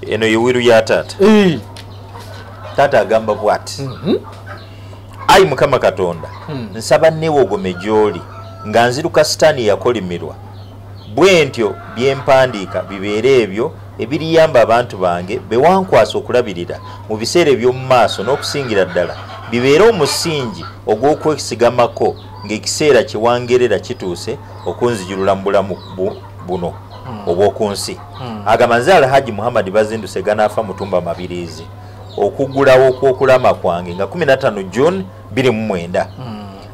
Eno ye will ya taata. Taata agamba bw'ati: "Ayi Mukama Katonda, nsaba neewogome gy'oli nga nziruka Sitaani yakolimirwa, bwe ntyo bye mpandiika bibeere ebyo ebiriyamba abantu bange be wankwasa okulabirira mu biseera eby'omu maaso, n'okusingira ddala bibeere omusingi ogw'okwesigamako ng'ekiseera kye wangerera kituuse okunzijulula mu bulamu buno obw'oku nsi." Agamba, "Nze Alhaji Muhammad Bazinduse Ganaafa Mutumba Mabiriizi, okuggulawo kw'okulama kwange nga 15 June 29."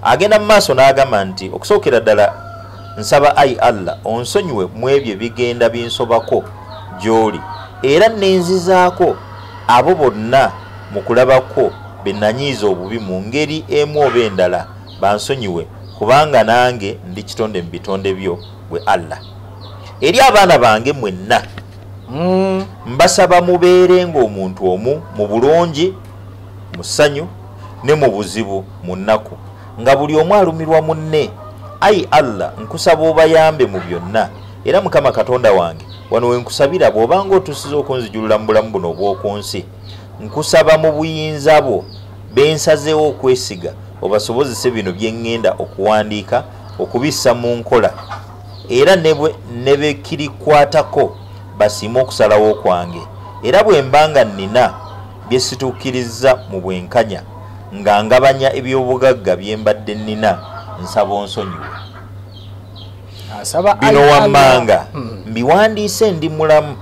Agenda mu maaso n'agamba nti, "Okusookera ddala nsaba, ayi Allah, onsonyiwe mu ebyo ebigenda binsobako gy'oli, era nenzizaako abo bonna mu kulabako be nanyiiza obubi mu ngeri emu oba endala, bansonyiwe, kubanga nange ndi kitonde mu bitonde byo bwe Allah. Eri abaana bange mwenna, mbasaba mubeere ng'omuntu omu mu bulungi, mu ssanyu ne mu buzibu, mu nnaku, nga buli omu alumirwa munne. Ayi Allah, nkusaba obayambe mu byonna. Era Mukama Katonda wange, wano we nkusabira, bw'obanga otusiza okunzijulula mu bulamu buno obw'oku nsi, nkusaba mu buyinza bwo bensazeewo okwesiga obasobozese bino bye ŋŋenda okuwandiika okubissa mu nkola, era ne bekirikwatako basiime okusalawo kwange. Era bwe mba nga nnina bye situukirizza mu bwenkanya nga ngabanya ebyobugagga bye mbadde nnina, nsaba onsonyiwe." Asaba "Bino ayi Allah. wammanga mbiwandiise ndi mulamu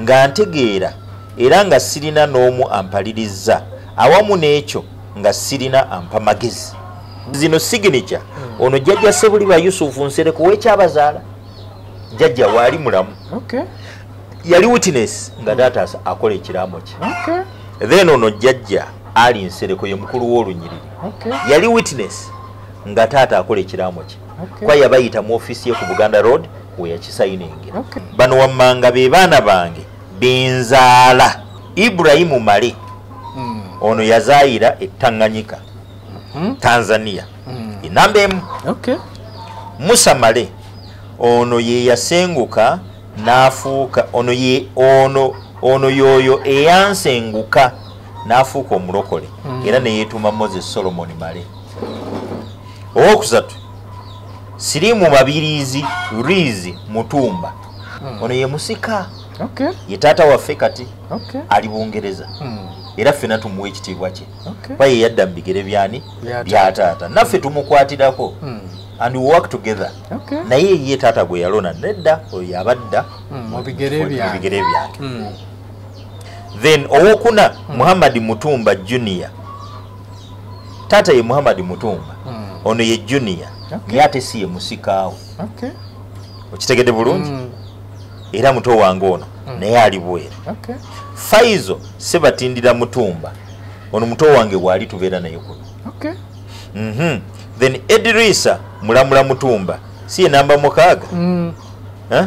nga ntegeera, era nga sirina n'omu ampalirizza, awamu n'ekyo nga sirina ampa magezi." Zino signature, ono jjajja Sebuliba Yusufu Nsereko wekyabazaala, jjajja waali mulamu, yali witness nga taata akola ekiraamo kye. Then ono jjajja Ali Nsereko ye mukulu w'olunyiriri, yali witness nga taata akola ekiraamo kye, kwa yabayita mu ofiisi ye ku Buganda Road we yakisayiningira. Bano wammanga be baana bange benzaala: Ibrahimu Male, ono yazaayira e Tanganyika, Tanzania, enamba 1. Musa Male, ono ye yasenguka n'afuuka, ono ye ono yoyo eyansenguka n'afuuka omulokole, era neyeetuma Moses Solomon Male. Owokusatu, Sirimu Mabiriizi Riizi Mutumba, ono ye musika, ye taata waffe kati, ali Bungereza, era ffena tumuwa ekitiibwa kye, kuba ye yadda mu bigere byani? Bya. Bya taata. Naffe tumukwatirako and we work together. Naye ye taata gwe yalona nedda, oyo yabadda mu bigere mu byange. bigere byange. Then owokuna, Muhammad Mutumba Junior. Taata ye Muhammad Mutumba, ono ye Junior, naye ate si ye musikaawo. Okitegedde bulungi? Era muto wange ono naye ali bweru. Faizo Sebatindira Mutumba, ono muto wange bwali tubeera naye kuno. Then Edirisa Mulamula Mutumba, si ye namba 6? Eh?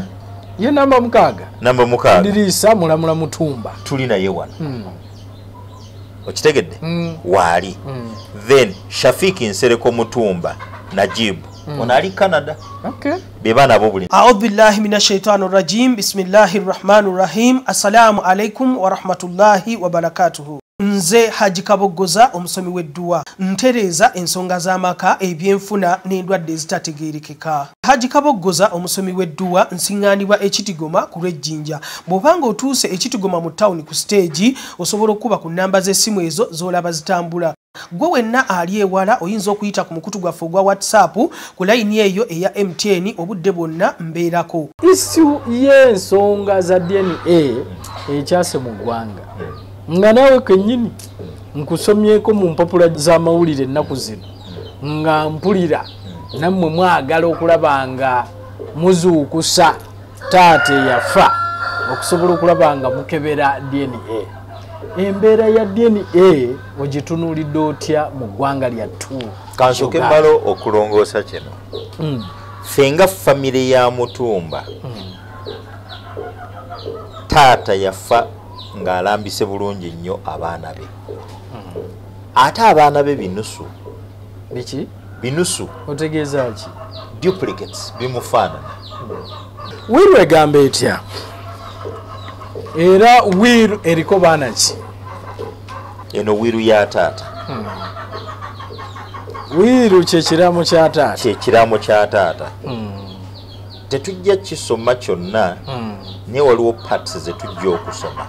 Ye namba 6. Namba 6. Dirisa Mulamula Mutumba. Tuli naye wano. Okitegedde? Mm. Waali. Then Shafiki Nsereko Mutumba Najibu, ono ali Canada. Be baana abo buli. أعوذ بالله من الشيطان الرجيم، بسم الله الرحمن الرحيم. السلام عليكم ورحمة الله وبركاته. Nze Haji Kaboggoza, omusomi w'edduwa, ntereeza ensonga z'amaka, ebyenfuna n'endwadde ezitategeerekeka. Haji Kaboggoza, omusomi w'edduwa, nsiŋŋaanibwa Ekitigoma ku lw'Ejjinja. Bw'obanga otuuse Ekitigoma mu tawuni ku siteegi, osobola okuba ku nnamba z'essimu ezo z'olaba zitambula. Gwe wenna ali ewala oyinza okuyita ku mukutu gwaffe ogwa WhatsApp ku layini eyo eya MTN, obudde bwonna mbeerako. Issue y'ensonga za DNA ekyase mu ggwanga, nga naawe kennyini nkusomyeko mu mpapula z'amawulire ennaku zino, nga mpulira nammwe mwagala okulaba nga muzuukusa taata eyafa okusobola okulaba nga mukebera DNA. Embeera ya DNA ogitunuulidde otya mu ggwanga lyattu? Kansooke Uganda? Mmalo okulongoosa kino. Ffe nga famire ya Mutumba, taata yafa ng'alambise bulungi nnyo abaana be, ate abaana be binusu. Biki? Binusu. Otegeeza ki? Duplicates, bimufaanana. Will egamba etya? Era will eriko baana ki? Eno will ya taata. Will kye kiraamo kya taata. Kye kiraamo kya taata. Tetujja kisoma kyonna, naye waliwo parts ze tujja okusoma.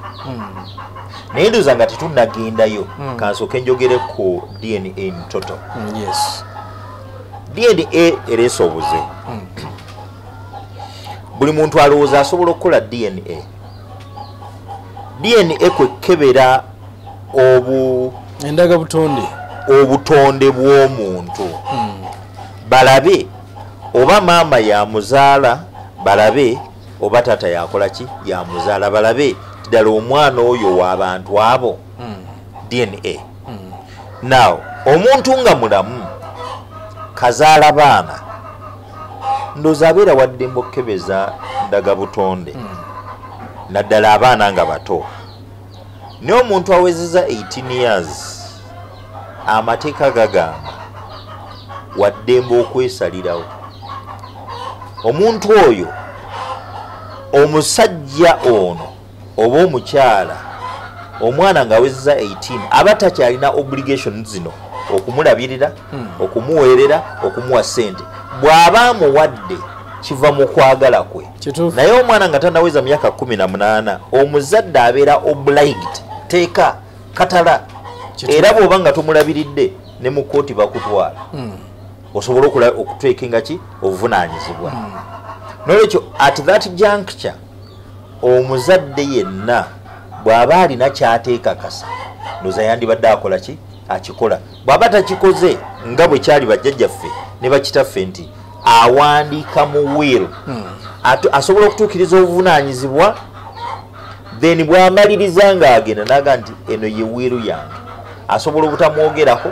Naye ndowooza nga tetunnagendayo, kansooke njogere ku DNA in total. Yes. DNA ereese obuzibu. Buli muntu alowooza asobola okukola DNA. DNA kwekebera endagabutonde, obutonde bw'omuntu. Balabe oba maama yamuzaala, balabe oba taata yakola ki yamuzaala, balabe ddala omwana oyo w'abantu abo. DNA. Now omuntu nga mulamu kazaala baana, ndowooza abeera waddembe okukebeza ndagabutonde, naddala abaana nga bato. Naye omuntu awezezza 18 years, amateeka gagamba waddembe okwesalirawo. Omuntu oyo, omusajja ono oba omukyala, omwana ng'awezezza 18 aba takyalina obligation zino okumulabirira, okumuweerera, okumuwa ssente. Bw'aba amuwadde kiva mu kwagala kwe. Naye omwana nga tannaweza myaka 18, omuzadde abeera obliged, teeka katala. Era bw'oba nga tomulabiridde ne mu kkooti bakutwala, osobola okuteekenga ki obuvunaanyizibwa. Nolwekyo at that juncture omuzadde yenna bw'aba alina kyateekakasa, ndowooza yandibadde akola ki akikola. Bw'aba takikoze nga bwe kyali bajjajjaffe ne bakitaffe nti awandiika mu will, asobola okutuukiriza obuvunaanyizibwa, then bw'amaliriza ng'agenda n'agamba nti eno ye will yange, asobola obutamwogerako,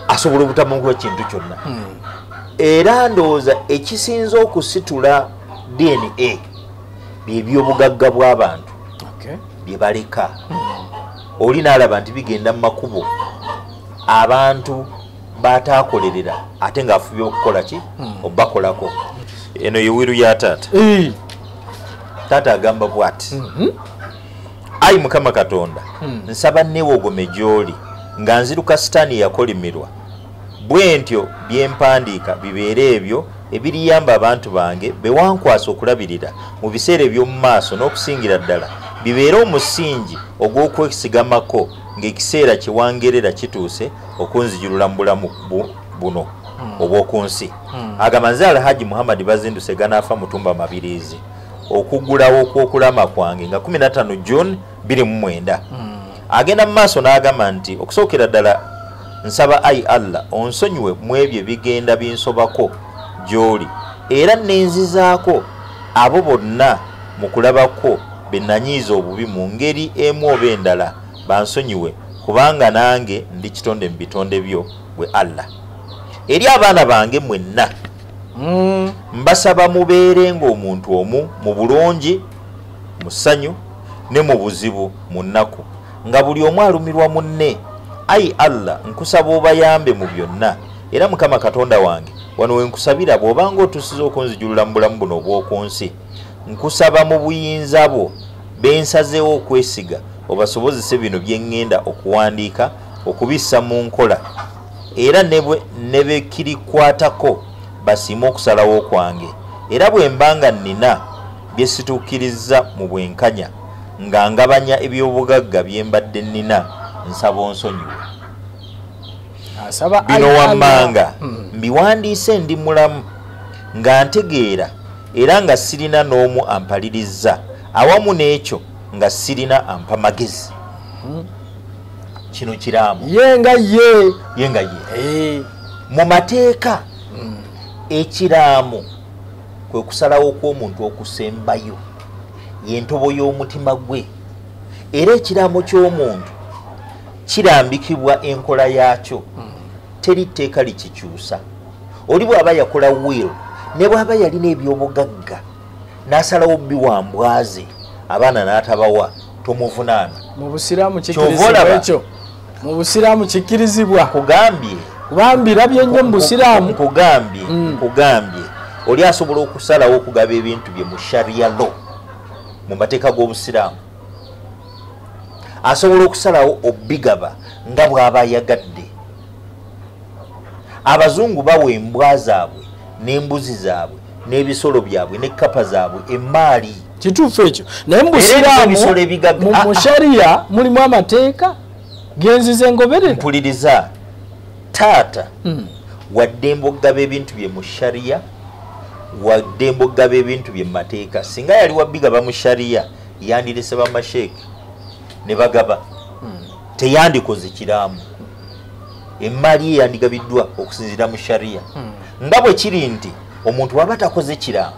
asobola obutamuwa kintu kyonna. Era ndowooza ekisinza okusitula DNA bye byobugagga bw'abantu bye baleka. Oli n'alaba nti bigenda mu makubo abantu bataakolerera, ate ng'afubye okukola ki obakolako. Eno ye will ya taata. Taata agamba bw'ati: Ayi Mukama Katonda, nsaba neewogome gy'oli nga nziruka sitaani yakolimirwa, bwe ntyo bye mpandiika bibeere ebyo ebiriyamba abantu bange be wankwasa okulabirira mu biseera eby'omu maaso, n'okusingira ddala bibeere omusingi ogw'okwesigamako ng'ekiseera kye wangerera kituuse okunzijulula mu bulamu buno obw'oku nsi. Agamba nze Alhaji Muhammad Bazinduse Ganaafa Mutumba Mabiriizi, okuggulawo kw'okulama kwange nga 15 June 2009. Agenda mu maaso n'agamba nti okusookera ddala nsaba ayi Allah onsonyiwe mu ebyo ebigenda binsobako gy'oli, era nenzizaako abo bonna mu kulabako be nanyiiza obubi mu ngeri emu oba endala, bansonyiwe kubanga nange ndi kitonde mu bitonde byo gwe Allah. Eri abaana bange mwenna, mbasaba mubeere ng'omuntu omu mu bulungi, mu ssanyu ne mu buzibu, mu nnaku, nga buli omu alumirwa munne. Ayi Allah nkusaba obayambe mu byonna, era Mukama Katonda wange wano we nkusabira bw'obanga otusiza okunzijulula mu bulamu buno obw'oku nsi, nkusaba mu buyinza bwo bensazeewo okwesiga obasobozese bino bye ŋŋenda okuwandiika okubissa mu nkola, era ne bekirikwatako basiime okusalawo kwange. Era bwe mba nga nnina bye situukirizza mu bwenkanya nga ngabanya ebyobugagga bye mbadde nnina, nsaba onsonyiwe. Bino wammanga mbiwandiise ndi mulamu nga ntegeera era nga sirina n'omu ampalirizza, awamu n'ekyo nga sirina ampa magezi. Kino kiraamo ye nga ye, ye nga ye. Mu mateeka ekiraamo kwe kusalawo kw'omuntu okusembayo, y'entobo y'omutima gwe. Era ekiraamo ky'omuntu kirambikibwa enkola yaakyo, teri tteeka likikyusa. Oli bw'aba yakola will, ne bw'aba yalina ebyobugagga n'asalawo biwambwaze abaana n'atabawa, tomuvunaana. Mu busiraamu kikkirizibwa ekyo? Mu busiraamu kikkirizibwa? Nkugambye, kubambirabye nnyo mu busiraamu. Nkugambye, nkugambye oli asobola okusalawo okugaba ebintu bye mu sharia law. Mu mateeka g'obusiraamu asobola okusalawo obigaba nga bw'aba ayagadde. Abazungu bawa embwa zaabwe n'embuzi zaabwe n'ebisolo byabwe ne kkapa zaabwe emaali. Kituufu ekyo, naye mu busiraamu mu sharia mulimu amateeka genzize ngoberera. Mpuliriza, taata waddembe okugaba ebintu bye mu sharia, waddembe okugaba ebintu bye mu mateeka. Singa yali wabigaba mu sharia yandirese bamasheeke ne bagaba, teyandikoze kiraamu. Emaali ye yandigabiddwa okusinziira mu sharia. Nga bwe kiri nti omuntu waba takoze kiraamu,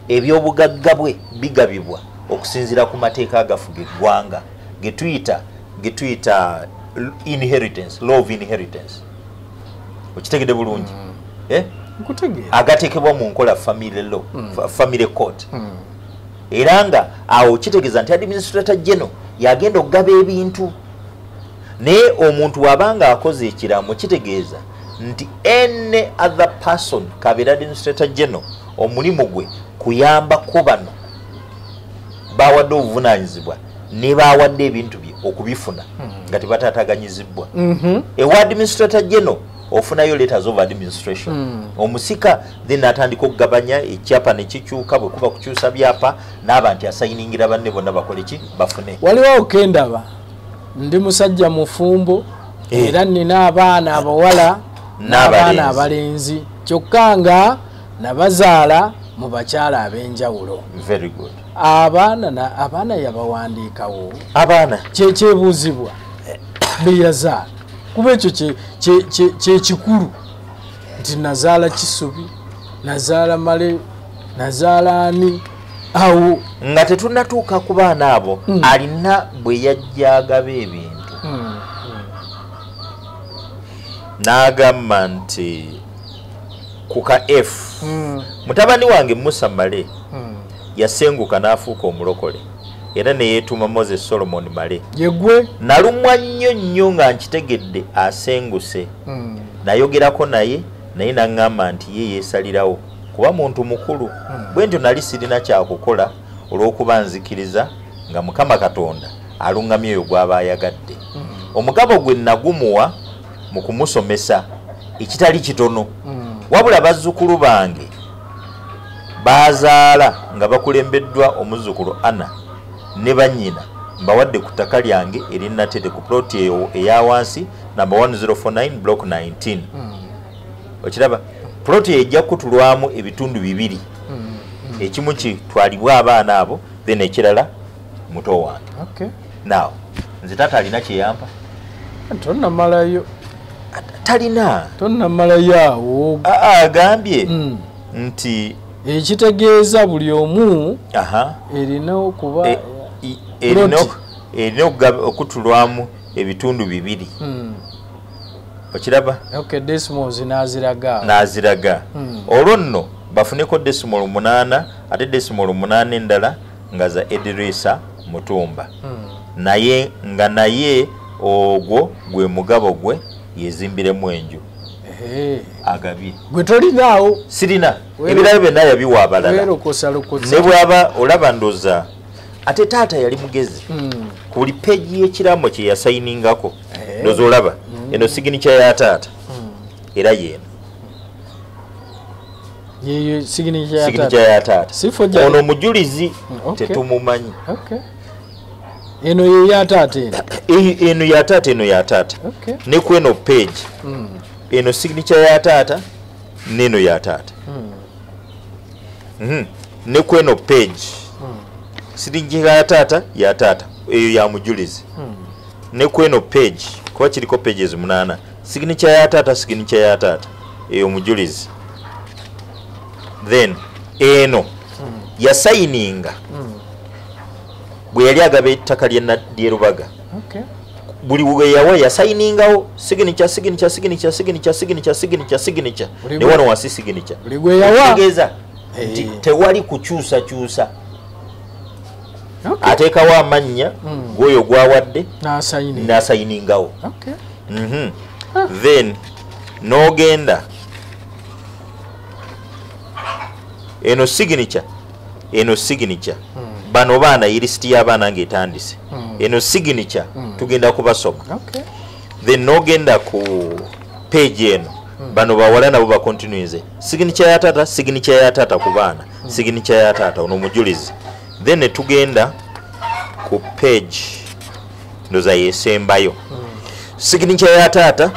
ebyobugagga bwe bigabibwa okusinziira ku mateeka agafuga eggwanga getuyita inheritance, law of inheritance. Okitegedde bulungi? Agateekebwa mu nkola family law, family court. Era nga awo kitegeeza nti administrator general yagenda okugaba ebintu. Naye omuntu wabanga akoze ekiraamo kitegeeza nti any other person kabeera administrator general, omulimu gwe kuyambako bano bawadde obuvunaanyizibwa ne bawadde ebintu bye okubifuna nga tebataataaganyizibwa. Ewa administrator general ofunayo letters of administration, omusika then atandika okugabanya ekyapa nekikyuka, bwe kuba kukyusa byapa n'aba nti asayiningira banne bonna bakole ki, bafune. Waliwo okendaba ndi musajja mufumbo era nina abaana abawala n'abaana abalenzi, kyokka nga nabazaala mu bakyala ab'enjawulo. Very good. Abaana yabawandiikawo. Abaana kyebuuzibwa beyazaala, kuba ekyo kyekikulu nti nazaala Kisubi, nazaala Male, nazaala ani awo. Nga tetunnatuuka ku baana abo, alina bwe yajja agaba ebintu n'agamba nti ku ka F, mutabani wange Musa Male yasenguka n'afuuka omulokole era ne yeetuma Moses Solomon Male. Yegwe nalumwa nnyo nnyo nga nkitegedde asenguse. Nayogerako naye naŋŋamba nti ye yeesalirawo kuba muntu mukulu. Bwe ntyo nali sirina kyakukola olw'okuba nzikiriza nga Mukama Katonda aluŋŋamya oyo gw'aba ayagadde. Omugabo gwe nagumuwa mu kumusomesa ekitali kitono. Wabula bazzukulu bange bazaala nga bakulembeddwa omuzzukulu Anna ne bannyina, mbawadde ku ttaka lyange erinatete ku ploti eyo eya wansi namba 1049 block 19. Okiraba, ploti ejja kutulwamu ebitundu bibiri, ekimu kitwalibwa abaana abo then ekirala muto wange. Now nze taata alina kyeyampa? Tonnamalayo. Talina. Tonnamalayo awo. Agambye nti ekitegeeza buli omu erina okuba erina okutulwamu ebitundu bibiri. Okiraba? Okay, decimals n'aziraga. N'aziraga. Olwo nno bafuneko decimal 8 ate decimal 8 endala nga za Edirisa Mutumba. Naye nga naye ogwo gwe mugabo gwe yezimbiremu enju. Agabye. Gwe tolinaawo? Sirina. Ebirala byonna yabiwa abalala. Ne bw'aba olaba ndoza ate taata yali mugezi. Ku buli peegi y'ekiraamo kye yasayiningako ndoza olaba eno signature ya taata era yeeno. Yeyo signature ya taata. Ono omujulizi tetumumanyi. Eno ye ya taata eno. Eno ya taata, eno ya taata. Ne ku eno page eno signature ya taata n'eno ya taata. Ne ku eno page signature ya taata ya taata eyo ya mujulizi. Ne ku eno page kuba kiriko pages 8 signature ya taata, signature ya taata eyo mujulizi. Then eno yasayininga bwe yali agaba ettaka ly'e Rubaga. Buli bwe yawa yasayiningawo signature, signature, signature, signature, signature, signature, signature, ne wano wansi signature. Buli gwe yawa. Kitegeeza nti tewali kukyusakyusa. Ateekawo amannya gwoyo gwawadde n'asayiningawo. Then n'ogenda eno signature, eno signature. Bano baana irisiti y'abaana ng'etandise. Eno signature tugenda kubasoma. Then nogenda ku page eno, bano bawala nabo bakontinuize signature ya taata, signature ya taata ku baana, signature ya taata ono mujulizi. Then ne tugenda ku page ndoza yesembayo, signature ya taata,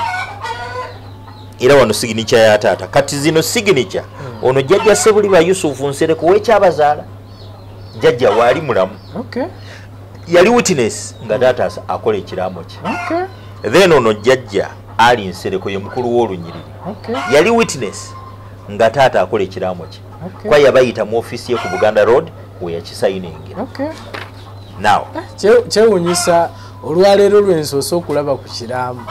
era wano signature ya taata. Kati zino signature, ono jjajja Sebuliba Yusufu Nsereko wekyabazaala, jjajja waali mulamu, yali witness nga taata akola ekiraamo kye. Then ono jjajja Ali Nsereko ye mukulu w'olunyiriri, yali witness nga taata akola ekiraamo kye, kwa yabayita mu ofiisi ye ku Buganda Road we yakisayiningira. Now Kyewuunyisa olwaleero lwensoose okulaba ku kiraamo.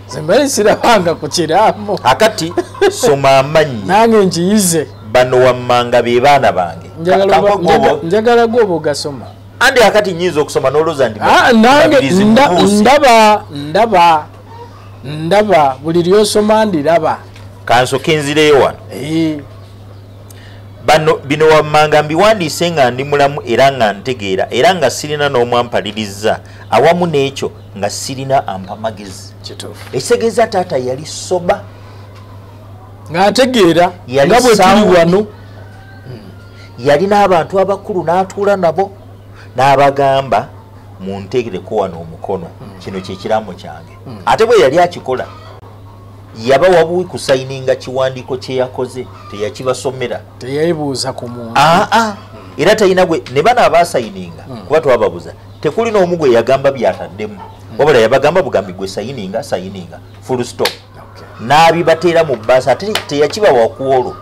Nze mbadde sirabanga ku kiraamo. Akati soma amannya. Nange nkiyize. Bano wammanga be baana bange. Njagala gwoba ogasoma. Andi akati nnyinza okusoma n'olowooza nti nange ndaba buli ly'osoma ndiraba. Kansooke nzireyo wano. Bano bino wammanga mbiwandiise nga ndi mulamu era nga ntegeera era nga sirina n'omwampaliriza, awamu n'ekyo nga sirina ampa magezi. Ekitegeeza taata yali soba ng'ategeera nga bwe tuli wano. Yalina abantu abakulu n'atuula nabo n'abagamba muntegereko wano omukono, kino kye kiraamo kyange. Ate bwe yali akikola yaba wabuwi kusayininga kiwandiiko kye yakoze, teyakibasomera, teyeebuuza ku muntu. Era talina gwe ne bano abaasayininga kuba twababuza, tekuli n'omu gwe yagamba byataddemu, wabula yabagamba bugambi gwe sayininga sayininga full stop, n'abibateera mu bbaasa, ate teyakibawa ku olwo.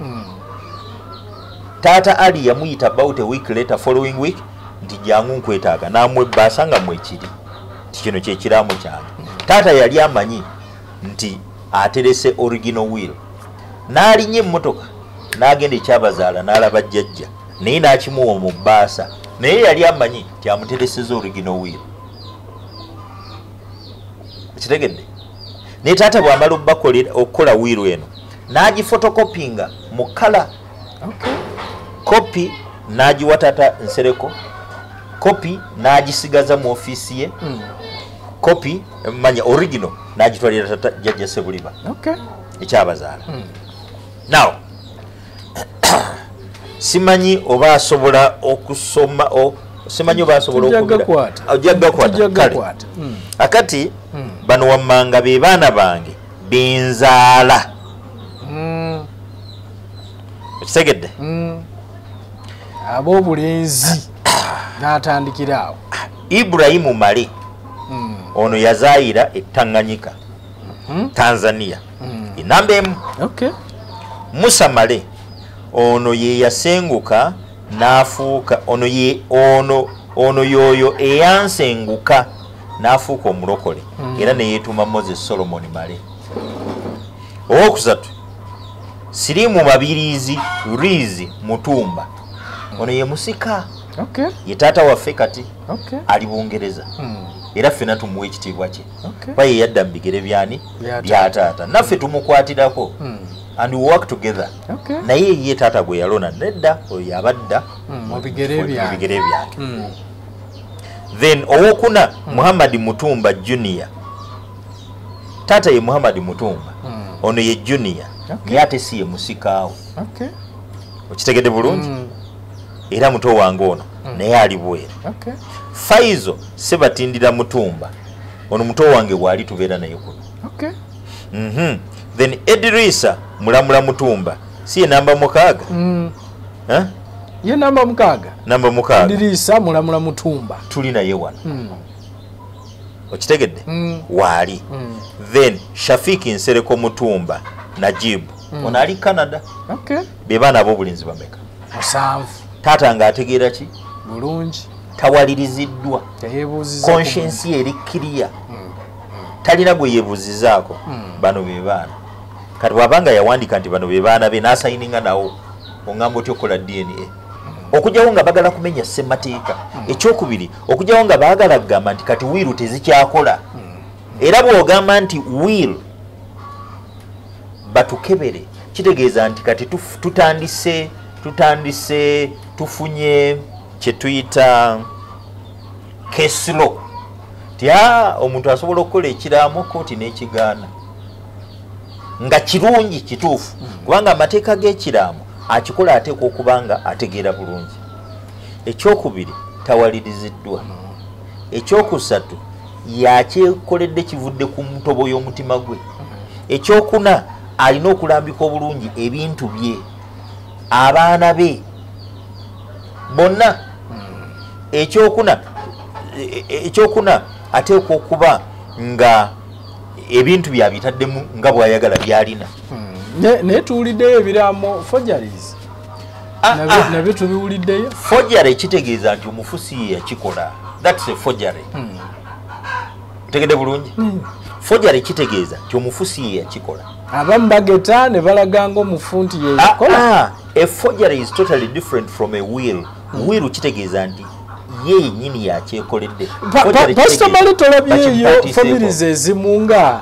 Taata Ali yamuyita about a week later, following week, nti jangu nkwetaaga, n'amuwa ebbaasa nga mwekiri nti kino kye kiraamo kyange. Taata yali amanyi nti aterese original will, n'alinnya emmotoka n'agenda ekyabazaala n'alaba jjajja, naye n'akimuwa mu bbaasa, naye yali amanyi nti amutereseza original will. Ekitegedde? Naye taata bw'amala okukola will eno n'agifotokopinga mu kala, kopi n'agiwa taata Nsereko, kopi n'agisigaza mu ofiisi ye, kopi manya original n'agitwalira tata jjajja Sebuliba ekyabazaala. Now simanyi oba asobola okusoma, simanyi oba asobola okubira. Ojja gakwata. Akati bano wammanga be baana bange benzaala. Okitegedde? Ab'obulenzi n'atandikira awo. Ibrahimu Male ono yazaayira e Tanganyika, Tanzania. Enamba emu. Musa Male ono ye yasenguka n'afuuka, ono ye ono yoyo eyansenguka n'afuuka omulokole, era ne yeetuma Moses Solomon Male. Owokusatu Sirimu Mabirizi Rizi Mutumba, ono ye musika, ye taata waffe kati ali Bungereza, era ffenna tumuwa ekitiibwa kye, kuba ye yadda mu bigere byani bya taata, naffe tumukwatirako and we work together. Naye ye taata gwe yalona nedda, oyo yabadda mu bigere byange. Then owokuna Muhammad Mutumba Junior, taata ye Muhammad Mutumba, ono ye Junior, naye ate si ye musikaawo. Okitegedde bulungi? Era muto wange ono naye ali bweru. Faizo Sebatindira Mutumba, ono muto wange bw'ali tubeera naye kuno. Then Edirisa Mulamula Mutumba, si ye namba 6? Ye namba 6. Namba 6. Edirisa Mulamula Mutumba tuli naye wano. Okitegedde? Waali. Then Shafiki Nsereko Mutumba Najibu, ono ali Canada. Be baana ab'obulenzi bameka? 7. Taata ng'ategeera ki? Bulungi. Tawaliriziddwa. Conscience ye eri clear. Talina gwe yeebuuzizaako. Bano be baana. Kati bw'abanga yawandiika nti bano be baana be n'asayininga nawo, oŋŋamba otya okukola DNA? Okugyawo nga baagala kumenya ssemateeka. Ekyokubiri, okugyawo nga baagala kugamba nti kati will tezikyakola. Era bw'ogamba nti will batukebere, kitegeeza nti kati tutandise tufunye Kyetuyita case law. Tya omuntu asobola okukola ekiraamo kooti n'ekigaana nga kirungi kituufu, kubanga amateeka g'ekiraamo akikola ateekwa okuba nga ategeera bulungi. Ekyokubiri, tawaliriziddwa. Ekyokusatu, yakyekoledde kivudde ku ntobo y'omutima gwe. Ekyokuna, alina okulambika obulungi ebintu bye, abaana be bonna. Ekyokuna ateekwa okuba nga ebintu byabitaddemu nga bw'ayagala byalina. Naye tuwuliddeyo ebiraamo forgeries. Nabyo tubiwuliddeyo. Forgery kitegeeza nti omufusi ye yakikola. That's a forgery. Otegedde bulungi? Forgery kitegeeza nti omufusi ye yakikola. Abamu bageta ne balaga ng'omufu nti ye yakola. A forgery is totally different from a will. Will kitegeeza nti ye yennyini yakyekoledde. Pastor Male, tolabyeyo families ezimu nga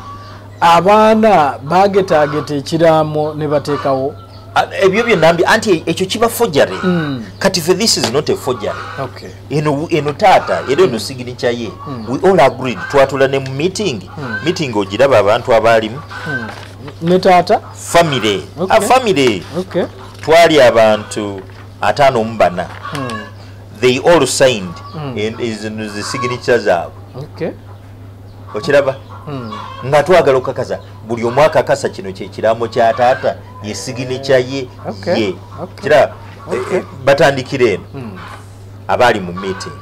abaana bagetaageta ekiraamo ne bateekawo? Ebyo byonna anti ekyo kiba forgery. Kati for this is not a forgery. Eno taata era eno signature ye. We all agreed, twatula ne mu meeting. Meeting ogiraba abantu abaalimu. Ne taata? Family. A family. Twali abantu 54. They all signed in the signature zaabwe. Okiraba? Nga twagala okukakasa buli omu akakasa kino kyekiraamo kya taata, ye signature ye. Ye kiraba, batandikira eno abaali mu meeting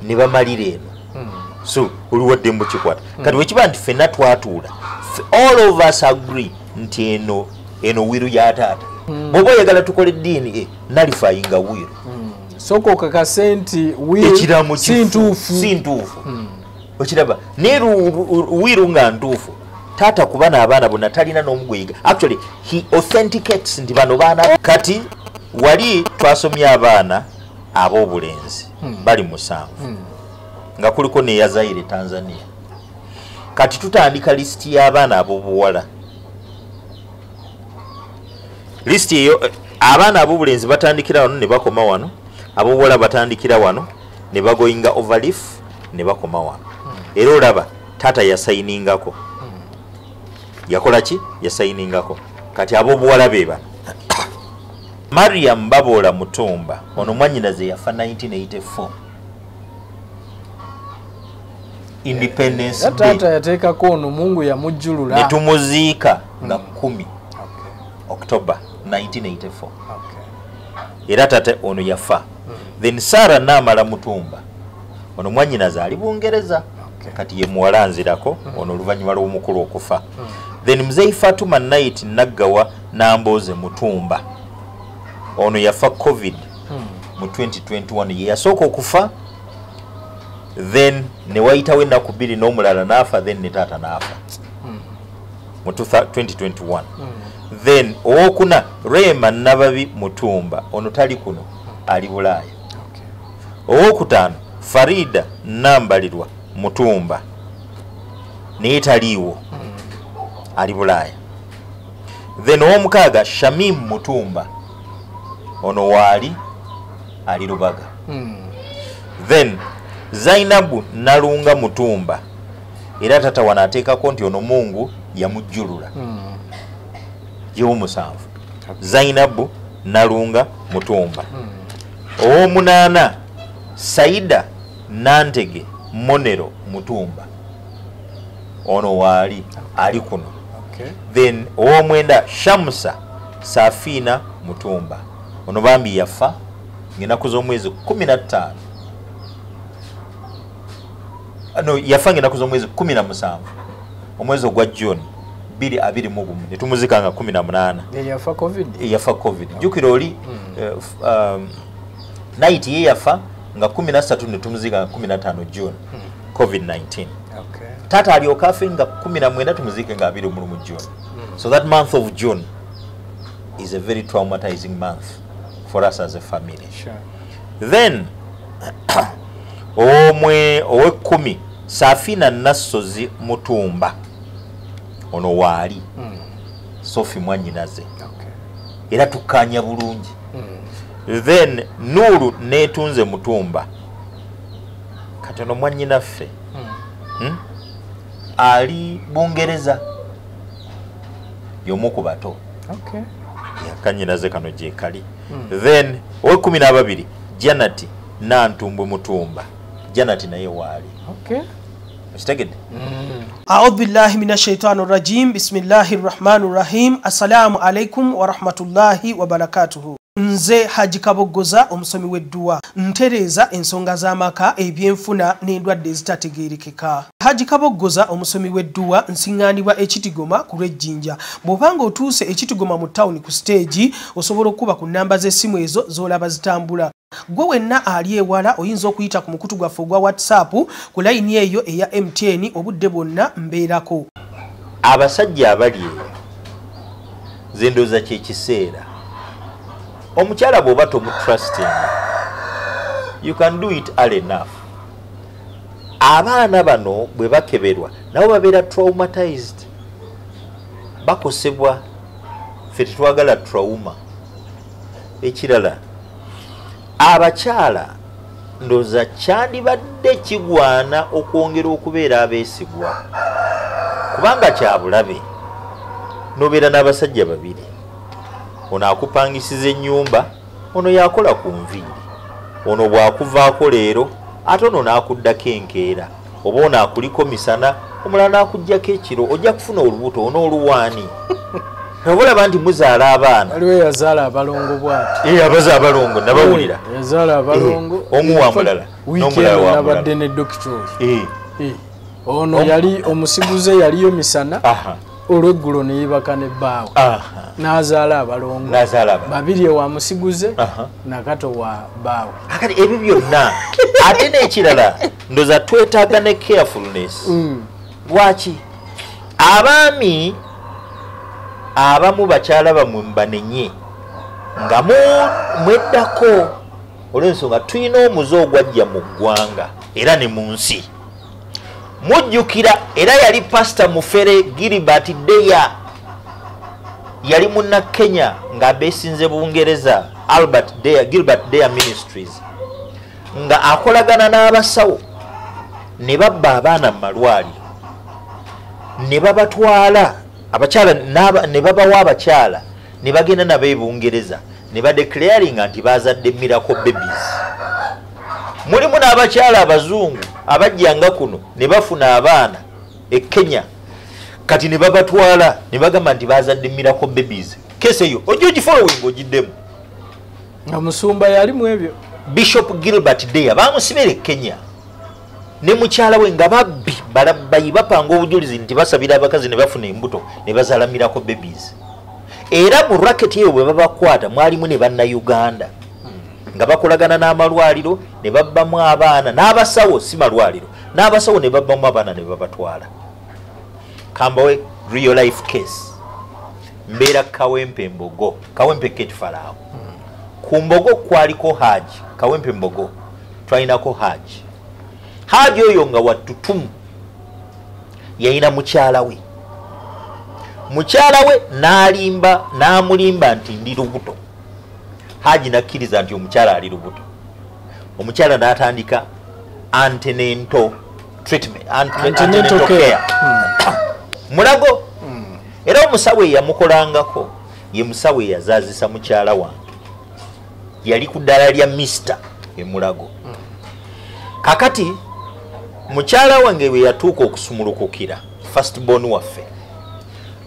ne bamalira eno. So oliwadde mukikwata. Kati wekiba nti ffenna twatuula, all of us agree nti eno will ya taata. Bw'oba oyagala tukole DNA, nullifyinga will. Sooka okakase nti will si ntuufu. Si ntuufu. Okiraba, naye will nga ntuufu, taata kuba n'abaana bonna talina n'omugweyiga. Actually he authenticates nti bano baana. Kati wali twasomye abaana ab'obulenzi bali 7 nga kuliko neyazaire Tanzania. Kati tutandika lisiti y'abaana ab'obuwala. Lisiti eyo, abaana ab'obulenzi batandikira wano ne bakoma wano, ab'obuwala batandikira wano ne bagoyinga overleaf ne bakoma wano. Era olaba taata yasayiningako. Yakola ki? Yasayiningako. Kati ab'obuwala be bano. Mariam Babola Mutumba, ono mwannyinaze yafa 1984. Independence Day. Taata yateekako ono Mungu yamujjulula. Ne tumuziika nga 10 October 1984. Era taata ono yafa. Then Sarah Namala Mutumba, ono mwannyinaze ali Bungereza. Kati ye muwala nzirako ono oluvannyuma lw'omukulu okufa. Then Mzee Fatuma Night Naggawa Namboze Mutumba, ono yafa COVID mu 2021, ye yasooka okufa. Then ne wayitawo ennaku 2 n'omulala n'afa, then ne taata n'afa mu 2021. Then owokuna Rema Nababi Mutumba, ono tali kuno, ali Bulaaya. Owokutaano Farida Nambalirwa Mutumba, naye taliiwo, ali Bulaaya. Then owomukaaga Shamim Mutumba, ono waali ali Lubaga. Then Zainabu Nalunga Mutumba, era tata wano ateekako nti ono Mungu yamujjulula. Y'omusanvu Zainabu Nalunga Mutumba. Owomunaana Saida Nantege Monero Mutumba, ono waali ali kuno. Then owomwenda Shamsa Safina Mutumba, ono bambi yafa ng'ennaku z'omwezi 15. No, yafa ng'ennaku z'omwezi 17 omwezi ogwa June 2021, ne tumuzika nga 18. Yafa COVID. Yafa COVID. Jjukira oli night ye yafa nga 13, ne tumuzika nga 15 June, COVID-19. Taata alyoka afe nga 19, tumuzike nga 21 June. So that month of June is a very traumatizing month for us as a family. Then owekumi Safina Nassozi Mutumba, ono waali Sophie mwannyinaze. Era tukkaanya bulungi. Then Nuru Netunze Mutumba, katono mwannyinaffe ali Bungereza, y'omu ku bato. Yakanyinaze kano gyekali. Then owekumi n'ababiri Janati Nantumbwe Mutumba, Janati naye waali. Okitegedde? A'udhu billahi minash shaitani rajim. Bismillahir rahmanir rahim. Assalamu alaikum wa rahmatullahi wa barakatuhu. Nze Haji Kaboggoza, omusomi w'edduwa, ntereeza ensonga z'amaka, ebyenfuna n'endwadde ezitategeerekeka. Haji Kaboggoza omusomi w'edduwa, nsiŋŋaanibwa Ekitigoma ku lw'Ejjinja. Bw'obanga otuuse Ekitigoma mu tawuni ku siteegi, osobola okuba ku nnamba z'essimu ezo z'olaba zitambula. Gwe wenna ali ewala oyinza okuyita ku mukutu gwaffe ogwa WhatsApp ku layini eyo eya MTN, obudde bwonna mbeerako. Abasajja abali eyo, nze ndowooza kyekiseera omukyala bw'oba tomutrusting, you can do it early enough. Abaana bano bwe bakeberwa nabo babeera traumatized, bakosebwa. Ffe tetwagala trauma. Ekirala, abakyala ndowooza kyandibadde kigwana okwongera okubeera abeesigwa, kubanga kyabulabe nobeera n'abasajja babiri, ono akupangisiza ennyumba, ono yakola ku nviiri, ono bw'akuvaako leero ate ono n'akuddako enkeera, oba ono akuliko misana omulala n'akuggyako ekiro, ojja kufuna olubuto onooluwaani. Oba olaba nti muzaala abaana. Waliwo eyazaala abalongo bw'ati. Abaza abalongo nabawulira. Yazaala abalongo. Omu wa mulala n'omulala wa mulala. Nabadde ne dokita oyo. Ono yali omusiguze, yaliyo misana, olweggulo ne yeebaka ne bbaawe, n'azaala abalongo babiri, ewa musiguze nakato wa bbaawe. Akati ebyo byonna. Ate n'ekirala, ndowooza twetaaga ne carefulness. Lwaki abaami abamu bakyala bammwe mubanenye nga mweddako, olw'ensonga tulina omuze ogwajja mu ggwanga era ne mu nsi. Mujjukira era yali Pasita Mufere Gilbert Deya, yali munna Kenya nga abeesinze Bungereza, Albert Deya, Gilbert Deya Ministries, nga akolagana n'abasawo ne babba abaana mu malwaliro ne babatwala abakyala ne babawa abakyala ne bagenda nabo e Bungereza ne badeclaringa nti bazadde miracle babies. Mulimu n'abakyala abazungu abajjanga kuno ne bafuna abaana e Kenya, kati ne babatwala ne bagamba nti bazadde miracle babies. Case eyo ojja ogifollowing ogiddemu. Nga musumba yalimu ebyo. Bishop Gilbert Deya bamusibira e Kenya ne mukyala we nga babbi balabbayi, bapanga obujulizi nti basabira abakazi ne bafuna embuto ne bazaala miracle babies. Era mu racket eyo bwe babakwata mwalimu ne bannayuganda nga bakolagana n'amalwaliro ne babbamu abaana n'abasawo, si malwaliro, n'abasawo ne babbamu abaana ne babatwala. Kambawe real life case. Mbeera Kawempe Mbogo, Kawempe Ketfalaawo. Ku Mbogo kwaliko Haji, Kawempe Mbogo twalinako Haji. Haji oyo nga wattutumu, yalina mukyala we. Mukyala we n'alimba, n'amulimba nti ndi lubuto. Haji nakkiriza nti omukyala ali lubuto. Omukyala n'atandika antenatal treatment, antenatal care. Mulago. Era omusawo eyamukolangako ye musawo eyazaazisa mukyala wange, yali ku ddala lya Mr. Emulago. Kakati mukyala wange bwe yatuuka okusumulukukira first born waffe,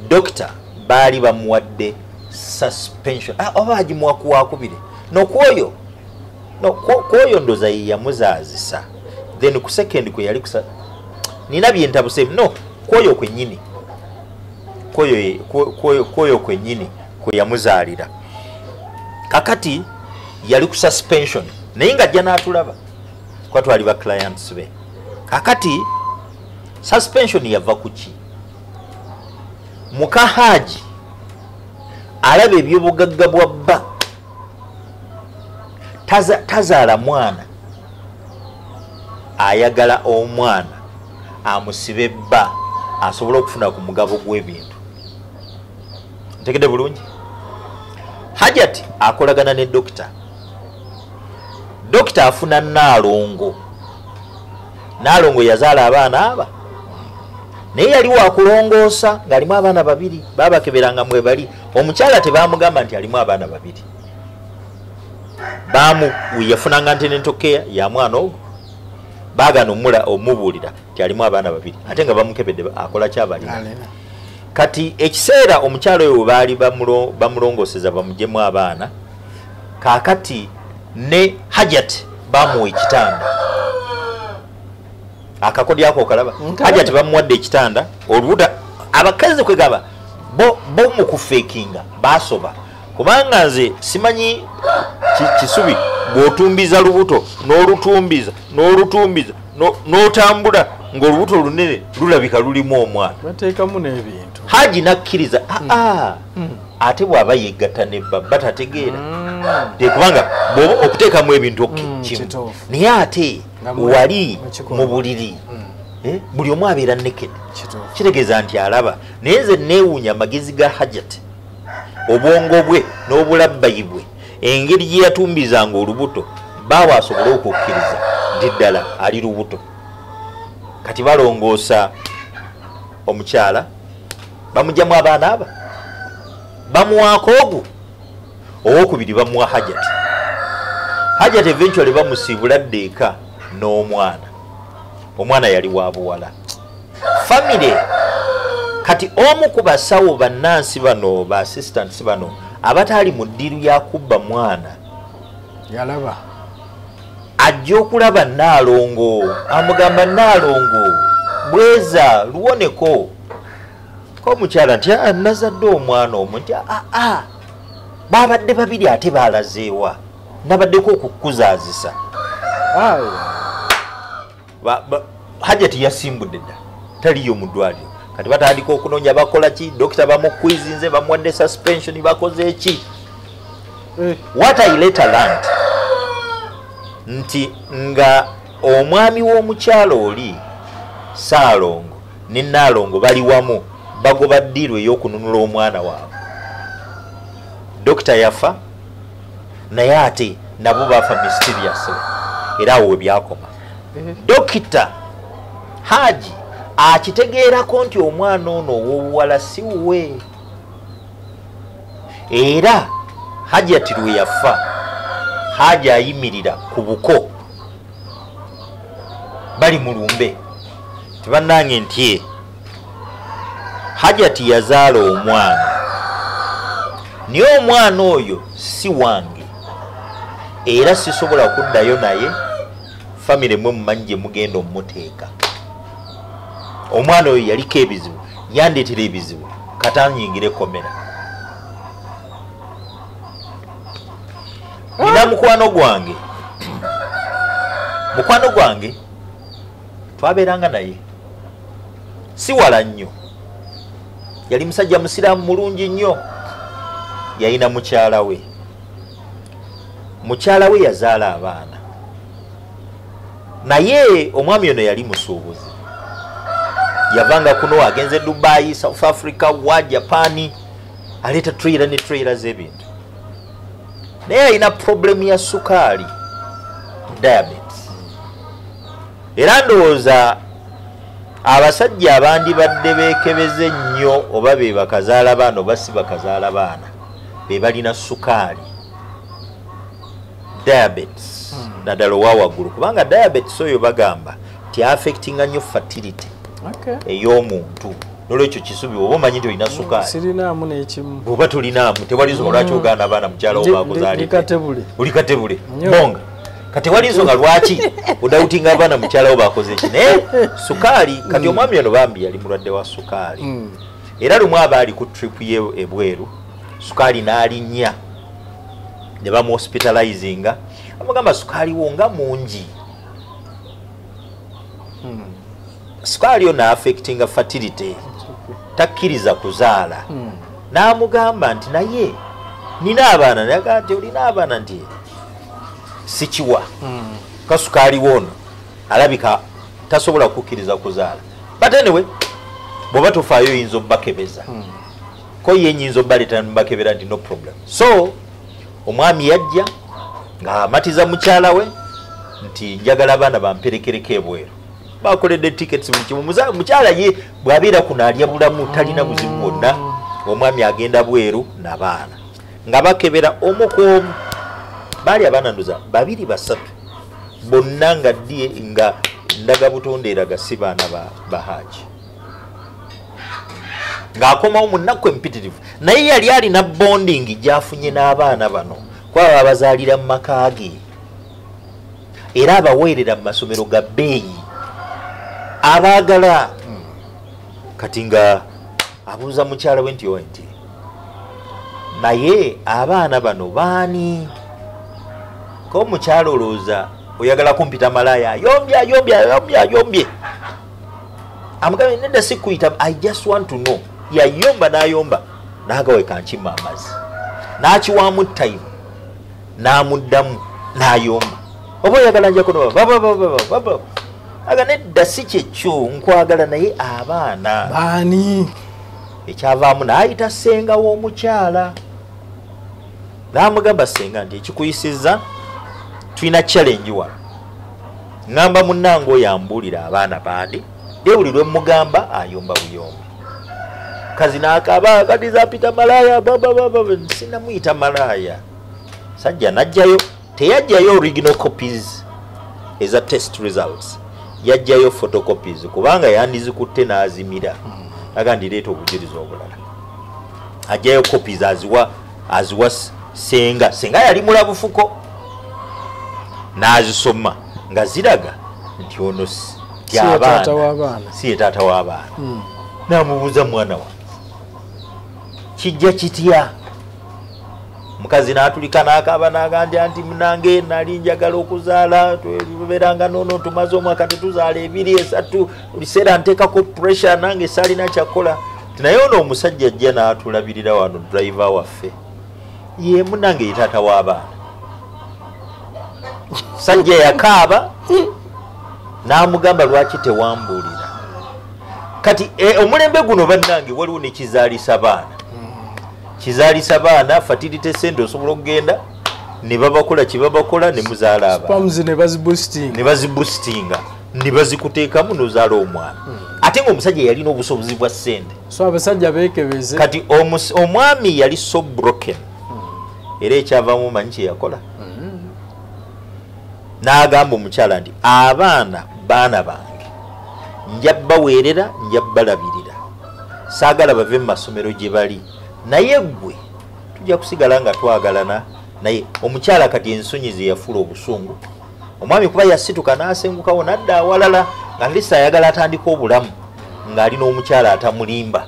dokita baali bamuwadde suspension. Oba agimuwa kuwakubire no kwoyo, no kwoyo ndoza ye yamuzaazisa. Then ku second kwe yali kusa, nina byentabuse, no kwoyo kwennyini, kwoyo kwennyini kwe yamuzaalira. Kakati yali ku suspension naye nga ajja n'atulaba kuba twali ba clients be. Kakati suspension yava ku ki? Muka Haji alaba ebyobugagga bwa bba, tazaala mwana, ayagala omwana amusibe bba asobole okufuna ku mugabo gw'ebintu. Ntegedde bulungi? Hajati akolagana ne dokita Dokita afuna Naalongo. Naalongo yazaala abaana aba, naye yali wakulongoosa ng'alimu abaana babiri. Babakeberanga mwe bali. Omukyala tebamugamba nti alimu abaana babiri. Bamu yafunanga antenatal care ya mwana ogwo, baagana omubuulira nti alimu abaana babiri, ate nga bamukebedde akola kyabalina. Alina. Kati ekiseera omukyala oyo we baali bamulongooseza bamugyemu abaana, kaakati ne Hajat bamuwa ekitanda. Akakodyo ako okalaba? Nkalaba. Hajat bamuwadde ekitanda, olubuto. Abakazi kwegamba bo mu kufeekinga basoba, kubanga nze simanyi kisubi bw'otumbiza lubuto n'olutumbiza n'olutumbiza n'otambula ng'olubuto lunene lulabika lulimu omwana. Bateekamu n'ebintu. Haji nakkiriza aa, ate bw'aba yegatta ne bba batategeera. Kubanga bw'oba okuteekamu ebintu kimu, Kituufu. naye ate Nga wali mukikolwa. mu buliri, buli omu abeera naked, Kituufu. kitegeeza nti alaba. Naye nze neewuunya amagezi ga Hajat, obwongo bwe n'obulabbayi bwe, engeri gye yatumbizanga olubuto baawe asobole okukkiriza nti ddala ali lubuto. Kati balongoosa omukyala, bamugyamu abaana aba, bamuwaako ogwo owokubiri, bamuwa Hajat. Hajat eventually bamusiibula dda eka n'omwana. Omwana yali wa buwala. Famire kati omu ku basawo bannansi bano, ba assistants bano abataali mu ddiiru ya kubba mwana, Yalaba. Ajja okulaba Naalongo, amugamba, "Naalongo, bweza luwoneko." Ko omukyala nti, "Ah, nazadde omwana omu." Nti, "Aa, babadde babiri, ate balazeewa? Nabaddeko okukuzaazisa." Aya. Hajati yasimbudde dda, taliyo mu ddwaliro. Kati batandika okunoonya, bakola ki? Dokita bamukwizinze, bamuwadde suspension, bakoze eki? What I later learned nti nga omwami w'omukyalo oli Saalongo ne Naalongo bali wamu bagoba ddiiru ey'okununula omwana waabwe. Dokita yafa, naye ate nabo bafa mysteriously, era awo we byakoma. Dokita Haji akitegeerako nti omwana ono ow'obuwala si wuwe, era Hajati lwe yafa, Haji ayimirira ku buko, bali mu lumbe, tebannange nti Hajati yazaala omwana, naye omwana oyo si wange, era sisobola kuddayo naye. Famire mwe mumanyi gye mugenda omumuteeka. Omwana oyo yaliko ebizibu, yandeetera ebizibu, katanyingira ekomera. Nina mukwano gwange twabeeranga naye si wala nnyo. Yali musajja musiraamu mulungi nnyo, yalina mukyala we. Mukyala we yazaala abaana, naye omwami ono yali musuubuzi, yavanga kuno agenze Dubai, South Africa, wa Japani, aleeta trailer ne trailer z'ebintu, naye alina problemu ya sukaali, diabetes. Era ndowooza abasajja abandibadde beekebeze ennyo, oba be bakazaala baana oba si bakazaala baana, be balina sukaali, diabetes, naddala owa waggulu, kubanga diabetes oyo bagamba ti affectinga nnyo fertility ey'omuntu. Nolwekyo kisubi oba omanyi nti olina sukaali. Sirinaamu n'ekimu. Bw'oba tolinaamu, tewali nsonga lwaki ogaana abaana mukyala wo bakuzaalidde. Ndi katebule. Oli katebule. Nnyo. Bonga kati wali nsonga lwaki odoubtinga abaana mukyala wo bakoze ki, naye sukaali. Kati omwami ono bambi yali mulwadde wa sukaali, era lumu aba ali ku trip ye ebweru, sukaali n'alinnya ne bamuhospitalizinga. Amugamba, "Sukaali wo nga mungi." Sukaali yo naaffectinga fertility, takkiriza kuzaala. N'amugamba nti, "Naye nina abaana." Naye nti, "Olina abaana?" Nti, "Sikiwa kasukaali wo ono alabika tasobola kukkiriza kuzaala, but anyway, bw'oba tofaayo oyinza obbakebeza." Ko ye, nyinza obbaleeta nibakebera, nti, "No problem." So omwami yajja ng'amatiza mukyala we. Nti njagala abaana bamperekereko ebweru. Bakoledde tickets buli kimu. Mukyala ye bw'abeera kuno alya bulamu, talina buzibu bwonna. Omwami agenda bweru n'abaana nga bakebera omu ku omu. Baali abaana ndoza babiri basatu bonna nga ddiye nga ndagabutonde eraga si baana ba Haji. Ng'akomawo mu nnaku empitirivu, naye yali alina bonding gy'afunye n'abaana bano, kwaba abazaalira mu maka ge era abaweerera mu masomero ga bbeeyi abaagala. Kati nga abuuza mukyala we nti owe nti naye abaana bano baani? Ko omukyala olowooza oyagala kumpita malaaya? Ayombye, ayombye, ayombye, ayombye. Amugambye nedda, si kuyita, I just want to know. Yayomba n'ayomba n'agawe kankima amazzi n'akiwaamu time n'amuddamu n'ayomba, oba oyagala njako bababababa. Aga nedda, si kyekyo, nkwagala naye abaana baani? Ekyavaamu n'ayita ssenga w'omukyala n'amugamba, ssenga, nti ekikuyisizza tulina challenge wano. Ŋŋamba munnange oyo ambuulira abaana bandi, naye buli lwe mugamba ayomba buyombi. Kazi n'akaaba, kati zapita malaaya babababa. Sinamuyita malaaya. Sajja n'ajjayo, teyajjayo original copies eza test results, yajjayo photocopies kubanga yandizikutte n'azimira. Aga ndireeta obujulizi obulala. Ajjayo copies aziwa senga. Senga yali mulabufuko n'azisoma nga ziraga nti ono Si ye taata w'abaana. Si ye taata w'abaana. Namubuuza, mwana wa kijja kitya? Mukazi n'atulika n'akaaba n'agamba nti munange nali njagala okuzaala, tubeeranga nono tumaze omwaka tetuzaala, 2, 3, liseera nteekako pressure, nange saalina kyakola. Naye ono omusajja ajja n'atulabirira wano, driver waffe, ye munange ye taata w'abaana. Sajja yakaaba n'amugamba, lwaki tewambuulira? Kati omulembe guno bannange waliwo nekizaalisa baana, kizaalisa baana fertility center, osobola okugenda ne babakola kyebabakola ne muzaala abaana. Sperms ne baziboosting. Ne baziboostinga ne bazikuteekamu n'ozaala omwana, ate ng'omusajja yalina obusobozi bwa ssente. So abasajja beekebeze. Kati omwami yali so broken, era ekyavamu manyi kyeyakola, n'agamba omukyala nti abaana baana bange, nja baweerera, nja balabirira, saagala bave mu masomero gye bali, naye ggwe tujja kusigala nga twagalana. Naye omukyala kati ensonyi ze yafuula obusungu. Omwami kuba yasituka n'asengukawo n'adda awalala nga lisa ayagala atandika obulamu ng'alina omukyala atamulimba.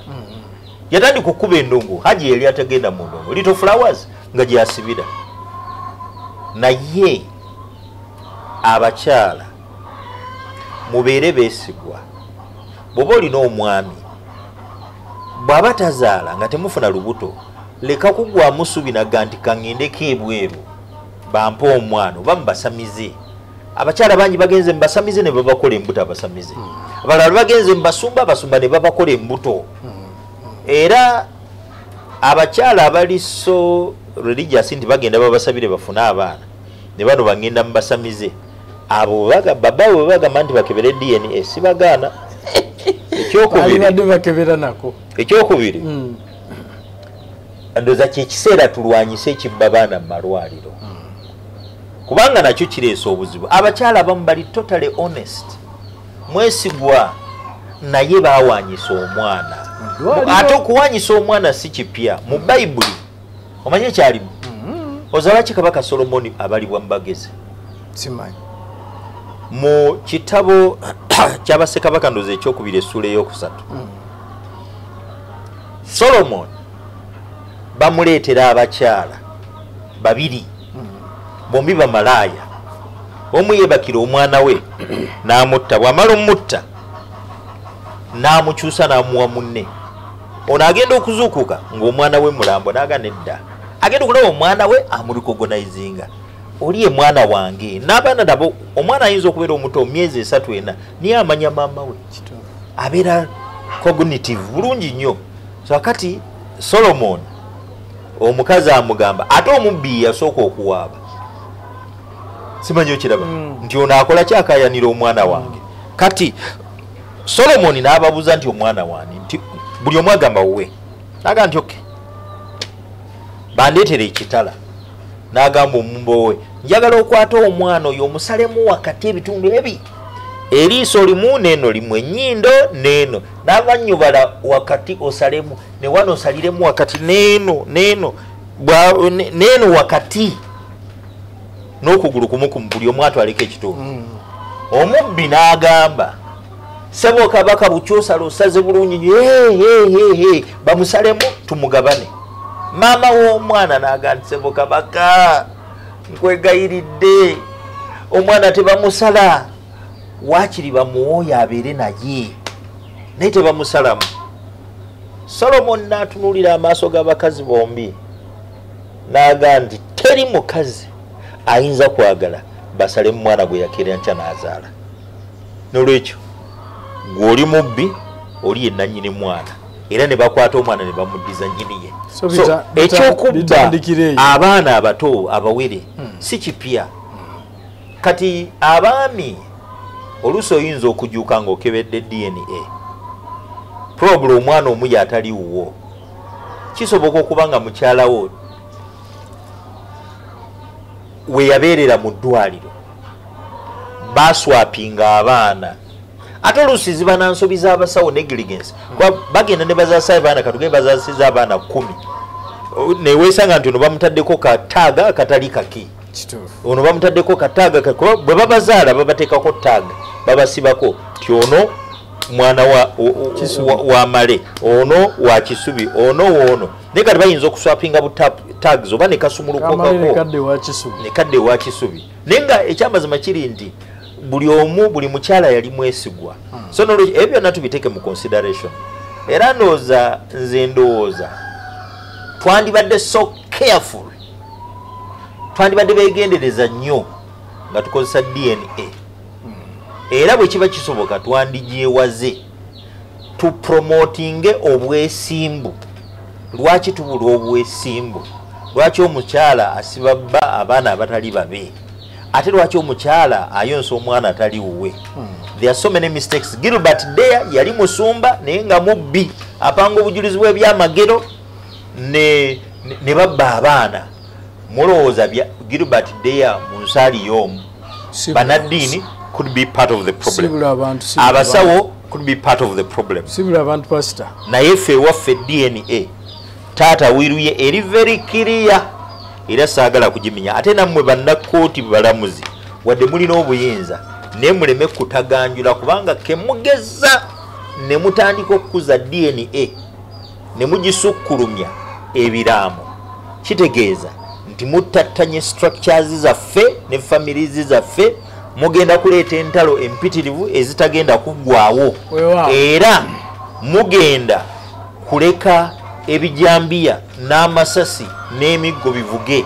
Yatandika okukuba endongo. Haji yali atagenda mu ndongo, Little Flowers nga gyasibira. Naye abakyala mubeere beesigwa. Bw'oba olina omwami, bw'aba tazaala nga temufuna lubuto, leka kugwamu subi naga nti kaŋŋendeko ebweru bampe omwana oba mubasamize. Abakyala bangi bagenze mubasamize ne babakola embuto, abasamize. Abalala bagenze mubasumba, abasumba ne babakola embuto. Era abakyala abali so religious nti bagenda babasabire bafune abaana, ne bano bagenda mubasamize, abo baba bwe bagamba nti bakebere DNA, sibagaana. Ekyokubiri, Balibadde bakebera nako. Ekyokubiri, ndowooza kyekiseera tulwanyise ekibba baana mu malwaliro, kubanga nakyo kireesa obuzibu. Abakyala abamu bali totally honest, mwesigwa, naye bawanyisa omwana. Ddwaliro. Ate okuwanyisa omwana si kipya mu Bayibuli. Omanye ekyalimu ozalaki Kabaka Solomoni abalibwa mu bagezi? Simanyi. Mu kitabo ky'Abassekabaka, ndoza ekyokubiri, essuula eyokusatu, Solomon bamuleetera abakyala babiri, bombi bamalaaya. Omu yeebakira omwana we n'amutta, bw'amala omutta n'amukyusa n'amuwa munne. Ono agenda okuzuukuka ng'omwana we mulambo, n'aga nedda, agenda okulaba omwana we amurecognizinga, oli ye mwana wange. N'abaana nabo, omwana ayinza okubeera omuto myezi 3, 4, niye amanya maama we, abeera cognitive bulungi nnyo. So akati Solomon omukazi amugamba, ate omubbi yasooka okuwaaba. Simanyi okiraba nti ono akola kyakayanira omwana wange. Kati Solomoni n'ababuuza nti omwana wange, nti buli omu agamba wuwe. N'agamba nti okay, bandeetera ekitala. N'agamba omumbo we, njagala okwate omwana oyo omusalemu wakati ebitundu ebi, eriiso limu n'eno limu, ennyindo n'eno, n'avannyubala wakati osalemu, ne wano osaliremu wakati n'eno n'eno n'eno wakati, n'okugulu kumu kumu, buli omu atwaleko ekitundu. Omubbi n'agamba, ssebo kabaka bukyosala osaze bulungi nnyo, bamusalemu tumugabane. Maama w'omwana n'agamba nti ssebo kabaka nkwegayiridde, omwana tebamusala, waakiri bamuwooyo abeere naye, naye tebamusalamu. Solomoni n'atunuulira amaaso g'abakazi bombi n'agamba nti teri mukazi ayinza kwagala basalemu mwana gwe yakeera nkya n'azaala. N'olwekyo gw'oli mubbi, oli ye nannyini mwana, era ne bakwata omwana ne bamuddiza nnyini ye. So So ekyokubba bitandikira eyo. abaana abato abawere si kipya. Kati abaami oluusi oyinza okujuuka ng'okebedde DNA, probably omwana omu yatali wuwo. Kisoboka okuba nga mukyalawo we yabeerera mu ddwaliro baswapinga abaana. Ate oluusi ziba na nsobi z'abasawo, negligence, kuba bagenda ne bazaasa abaana, katugende bazaasiza abaana 10, neweesanga nti ono bamutaddeko katag akatali kaki, ono bamutaddeko katag, kuba bwe babazaala babateekako tag, babasibako ti ono mwana wa Male, ono wa Kisubi, ono woono. Naye kati bayinza okuswapinga bu tags oba ne kasumulukokako nekadde wa Kisubi. Naye nga ekyamazima kiri nti buli omu, buli mukyala yali mwesigwa. So nolwekyo ebyo byonna tubiteeke mu consideration. Era ndowooza, nze ndowooza twandibadde so careful, twandibadde beegendereza nnyo nga tukozesa DNA. Era bwe kiba kisoboka twandigyewaze, tupromotinge obwesimbu. Lwaki tubula obwesimbu? Lwaki omukyala asiba bba abaana abatali babe? Ate lwaki omukyala ayonsa omwana atali wuwe? There are so many mistakes. Gilbert Deya yali musumba naye nga mubbi, apanga obujulizi bw'ebyamagero ne babba abaana. Mulowooza bya Gilbert Deya mu nsaali y'omu? Bannaddiini could be part of the problem, abasawo could be part of the problem. Naye ffe ewaffe DNA taata wiruye eri very clear, era saagala kugimenya. Ate nammwe bannakkooti balamuzi, wadde mulina obuyinza, naye muleme kutaganjula, kubanga kemugeza ne mutandika okukuza DNA ne mugisukkulumya ebiraamo, kitegeeza nti muttattanye structures zaffe ne families zaffe, mugenda kuleeta entalo empitirivu ezitagenda kuggwawo, era mugenda kuleka ebijambiya n'amasasi n'emiggo bivuge,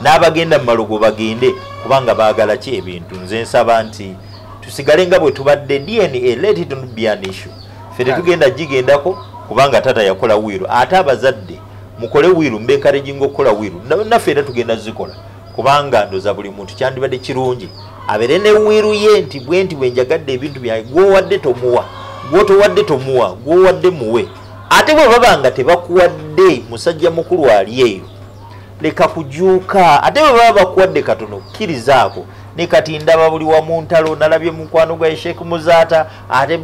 n'abagenda mu malogo bagende, kubanga baagala ki ebintu. Nze nsaba nti tusigale nga bwe tubadde. DNA, let it not be an issue. Ffe tetugenda gigendako kubanga taata yakola will. Ate abazadde mukole will, mbencouraginga okukola will, naffe era tugenda zikola, kubanga ndoza buli muntu kyandibadde kirungi abeere ne will ye, nti bwe nti bwe njagadde ebintu byange, gwowadde tomuwa, gwotowadde tomuwa, gwowadde muwe. Ate bwe baba nga tebakuwadde, musajja mukulu ali eyo, leka kujuuka. Ate bwe baba bakuwadde katono, kkirizaako. Ne kati ndaba buli wamu ntalo, nalabye mukwano gwa Sheikh Muzaata, ate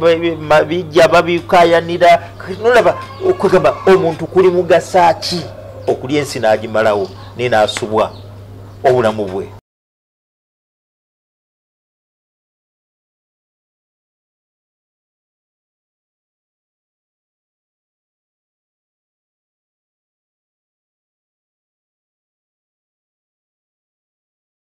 bijja babikayanira. Nolaba okwegamba omuntu kuli mugasa ki okulya ensi n'agimalawo naye n'asubwa obulamu bwe.